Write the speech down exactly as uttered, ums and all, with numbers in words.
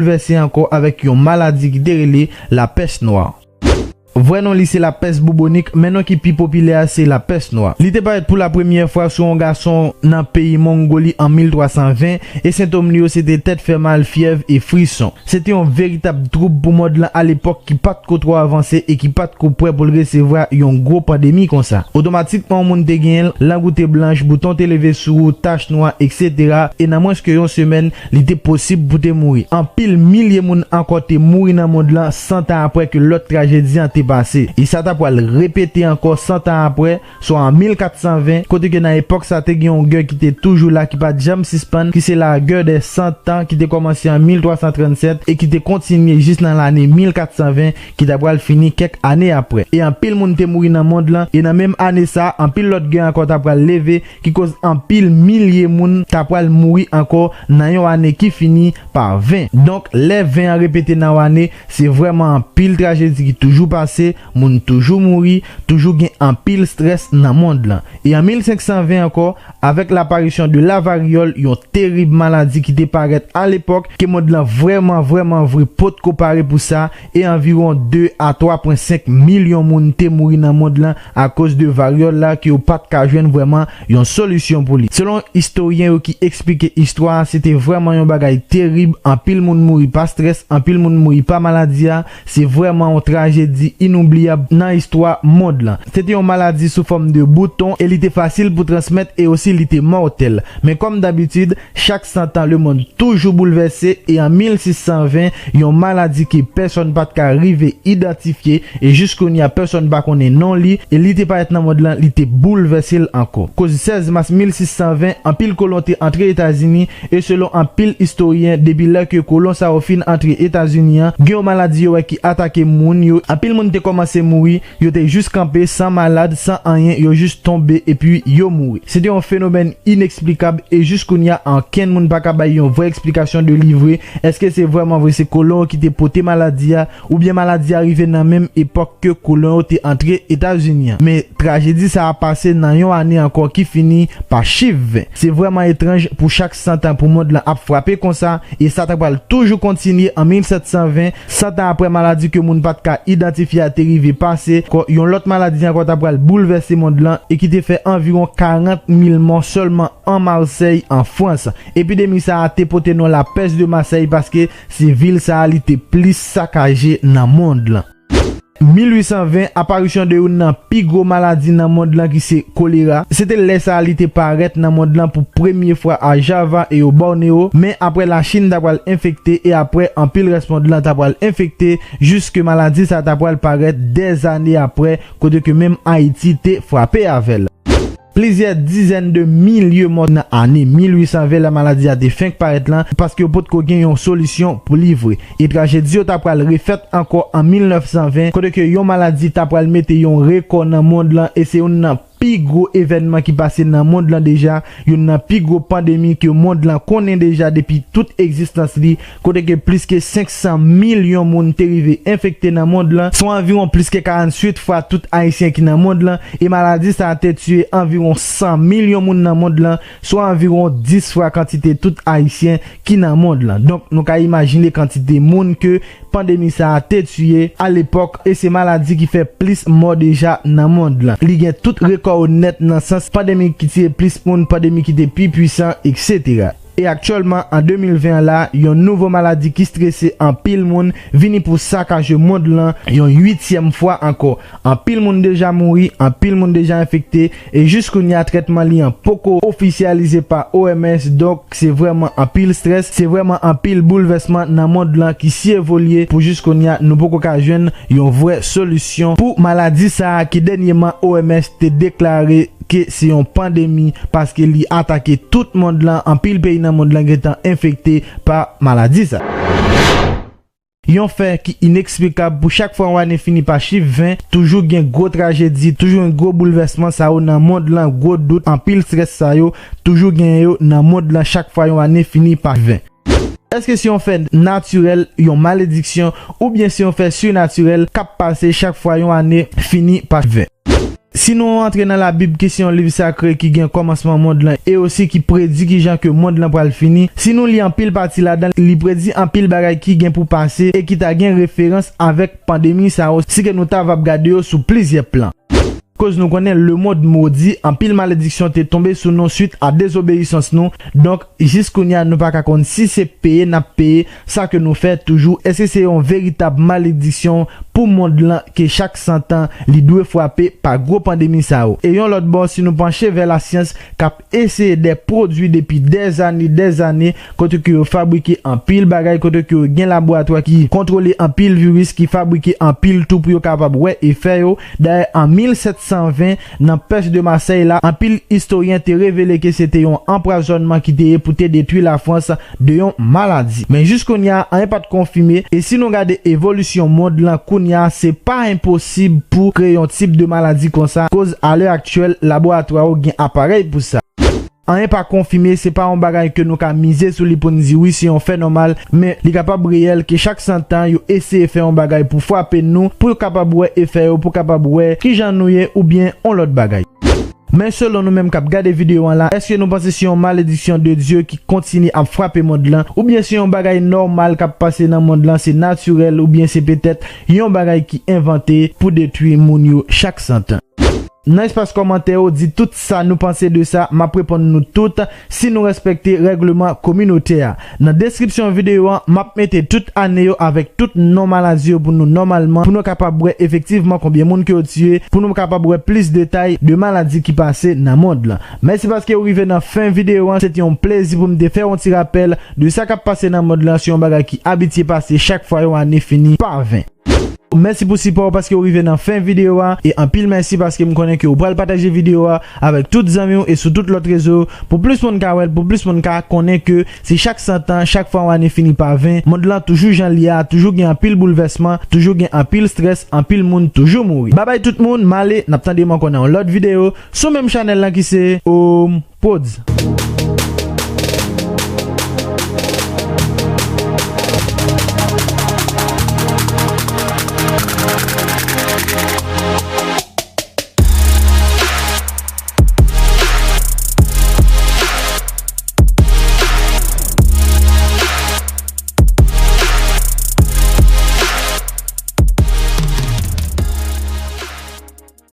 boulvèse ankò avèk yon maladi ki te rele lapès nwa. Vrè non li se lapès boubonik, men non ki pi popilè a se lapès nwa. Li te parèt pou lapremyè fwa sou yon gason nan peyi Mongoli an mil twa san ven, e sentòm li yo se te tèt fè mal, fyèv e frison. Se te yon veritab twoub pou mond lan alepòk ki pa t ko twò avanse e ki pa t ko prè pou l resevwa yon gwo pandemi konsa. Otomatikman, yon moun te genyen l, lang ou te blanch, bouton te leve sou ou, tach nwa, etsetera, e nan mwens ke yon semèn, li te posib pou te mouri. Anpil milye moun ankò te mouri nan mond lan san tan apre ke lòt trajedi an te pase. E sa ta pral repete ankò san tan apre, swa an mil kat san ven, kote ke nan epòk sa te gen yon gè ki te toujou la, ki pa t janm sispann, ki se la guerre des cent ans, ki te kòmanse an mil twa san trannsèt e ki te kontinye jis nan lane mil kat san ven, ki ta pral fini kèk ane apre. E anpil moun te mouri nan mond lan, e nan menm ane sa, anpil lòt gè ankò ta pral leve, ki koz anpil milye moun ta pral mouri ankò nan yon ane ki fini pa ven. Donk, lè ven an repete nan yon ane, se vrèman anpil trajedi ki toujou pase, moun toujou mouri, toujou gen anpil strès nan mond lan. E an mil senk san ven ankò, avèk laparisyon de la varyòl, yon terib maladi ki te parèt alepòk, ke mond lan vrèman, vrèman vre potko pare pou sa, e anviwon de a twa pwen senk milyon moun te mouri nan mond lan akoz de varyòl la ke yo pa t ka jwenn vrèman yon solisyon pou li. Selon istoryen yo ki eksplike istwa a, se te vrèman yon bagay terib, anpil moun mouri pa strès, anpil moun mouri pa maladi a, se vrèman yon trajedi inoubliyab nan istwa mond lan. Se te yon maladi sou fòm de bouton e li te fasil pou transmèt e osi li te mòtèl. Men kòm dabitid, chak san tan lemonn toujou boulvèse e an mil sis san ven, yon maladi ke pèsonn pa t ka rive idantifye e jiskounya pèsonn pa konnen non li e li te parèt nan mond lan, li te boulvèse l ankò. Koz sèz mas mil sis san ven, anpil kolon te antre Etazini e selon anpil istoryen, depi lè ke kolon sa yo fin antre Etazini an, gen yon maladi yo wè ki atake moun yo, anpil moun te kòmanse mouri, yo te jis kanpe san malad, san anyen, yo jis tonbe epi yo mouri. Se te yon fenomèn ineksplikab e jiskounya ankenn moun pa ka bay yon vrè eksplikasyon de li vre. Èske se vrèman vre se kolon yo ki te pote maladi a, oubyen maladi a rive nan menm epòk ke kolon yo te antre Etazini an? Men trajedi sa a pase nan yon ane ankò ki fini pa chif ven. Se vrèman etranj pou chak san tan pou mond lan ap frape konsa, e sa ta pral toujou kontinye an mil sèt san ven, san tan apre maladi ke moun pa t ka idantifye a te rive pase, kò, yon lòt maladi ankò ta pral boulvèse mond lan e ki te fè anviwon karant mil mò sèlman an Masèy, an Frans. Epidemi sa a te pote non la pès de Masèy paske se vil sa a li te plis sakaje nan mond lan. Mil uit san ven, aparisyon de youn nan pi gwo maladi nan mond lan ki se kolera. Se te lè sa a li te parèt nan mond lan pou premye fwa a Java e o Bòneo, men apre Lachin ta pral enfekte e apre anpil rès mond lan ta pral enfekte, jiske maladi sa a ta pral parèt dèzane apre, kote ke menm Ayiti te frape avè l. Plizyè dizèn de milye mò nan ane mil uit san ven lè maladi a te fenk parèt lan, paske yo potko gen yon solisyon pou li vre. E trajedi yo ta pral refèt ankò an mil nèf san ven, kote ke yon maladi ta pral mete yon rekò nan mond lan, e se youn nan pi gwo evènman ki pase nan mond lan deja, youn nan pi gwo pandemi ke mond lan konnen deja depi tout egzistans li, kote ke plis ke senk san milyon moun te rive enfekte nan mond lan, swa anviwon plis ke karanntuit fwa tout Ayisyen ki nan mond lan, e maladi sa a te tiye anviwon san milyon moun nan mond lan, swa anviwon dis fwa kantite tout Ayisyen ki nan mond lan. Donk, nou ka imajine kantite moun ke pandemi sa a te tiye alepòk, e se maladi ki fè plis mò deja nan mond lan. Li gen tout rekò yo nèt nan sans pandemi ki tiye plis moun, pandemi ki te pi pwisan, etsetera. E aktyèlman, an de mil ven an la, yon nouvo maladi ki strese anpil moun vini pou sakaje mond lan yon uityèm fwa ankò. Anpil moun deja mouri, anpil moun deja enfekte, e jiskounya trètman li an poko ofisyalize pa O M S, donk se vrèman anpil strès, se vrèman anpil boulvèsman nan mond lan ki si evolye pou jiskounya nou poko ka jwenn yon vrè solisyon pou maladi sa a ki dènyèman O M S te deklare ke se yon pandemi paske li atake tout mond lan, anpil peyi nan mond lan gentan enfekte pa maladi sa. Yon fè ki ineksplikab pou chak fwa yon ane fini pa chif ven, toujou gen gwo trajedi, toujou gen gwo boulvèsman sa yo nan mond lan, gwo dout, anpil strès sa yo, toujou gen yo nan mond lan chak fwa yon ane fini pa ven. Èske se yon fè natirèl, yon malediksyon, oubyen se yon fè sinatirèl k ap pase chak fwa yon ane fini pa ven? Si nou antre nan Labib ki se yon liv sakre ki gen kòmansman mond lan e osi ki predi kijan ke mond lan pral fini, si nou li anpil pati ladan, li predi anpil bagay ki gen pou pase e ki ta gen referans avèk pandemi sa yo si ke nou ta va ap gade yo sou plizyè plan. Koz nou konnen lemonn modi, anpil malediksyon te tonbe sou nou swit a dezobeyisans nou. Donk, jis kounye a nou pa ka konn si se peye n ap peye sa ke nou fè toujou, èske se yon veritab malediksyon pou mond lan ke chak san tan li dwe frape pa gwo pandemi sa yo. E yon lòt bò, si nou panche vè lasyans k ap eseye dè pwodui depi dèzane, dèzane, kote ke yo fabrike anpil bagay, kote ke yo gen laboratwa ki kontwole anpil viris, ki fabrike anpil tou pou yo kapab wè efè yo. Dayè, an mil sèt san ven, nan pès de Masèy la, anpil istoryen te revele ke se te yon anpwazònman ki te ye pou te detwi Lafrans de yon maladi. Men jis kounye a, anyen pa t konfime, e si nou gade evolisyon mond lan kounye a, se pa enposib pou kreye yon tip de maladi konsa, koz a lè aktyèl, laboratwa yo gen aparèy pou sa. Anyen pa konfime, se pa yon bagay ke nou ka mize sou li pou n di wi, se yon fè nòmal, men li kapab reyèl ke chak san tan yo eseye fè yon bagay pou frape nou, pou yo kapab wè efè yo, pou kapab wè kijan nou ye, oubyen yon lòt bagay. Men selon nou menm k ap gade videyo an la, èske nou panse se yon malediksyon de Dye ki kontinye ap frape mond lan, oubyen se yon bagay nòmal k ap pase nan mond lan, se natirèl, oubyen se petèt yon bagay ki envante pou detwi moun yo chak san tan? Nan espas kòmantè yo, di tout sa nou panse de sa, m ap reponn nou tout si nou respekte règleman kominotè a. Nan deskripsyon videyo an, m ap mete tout ane yo avèk tout non maladi yo pou nou nòmalman, pou nou kapab wè efektivman konbyen moun ke yo tiye, pou nou kapab wè plis detay de maladi ki pase nan mond lan. Mèsi paske w rive nan fen videyo an, se te yon plezi pou m te fè yon ti rapèl de sa k ap pase nan mond lan, se yon bagay ki abitye pase chak fwa yon ane fini pa ven. Mèsi pou sipò w paske w rive nan fen videyo a, e anpil mèsi paske m konnen ke w pral pataje videyo a avèk tout zanmi w e sou tout lòt rezo pou plis moun ka wè l, pou plis moun ka konnen ke se chak san tan, chak fwa yon ane fini pa ven, mond lan toujou jan li a, toujou gen anpil boulvèsman, toujou gen anpil strès, anpil moun toujou mouri. Babay tout moun, m ale, n ap tande m ankò nan yon lòt videyo sou menm chanèl lan ki se Home Prodz.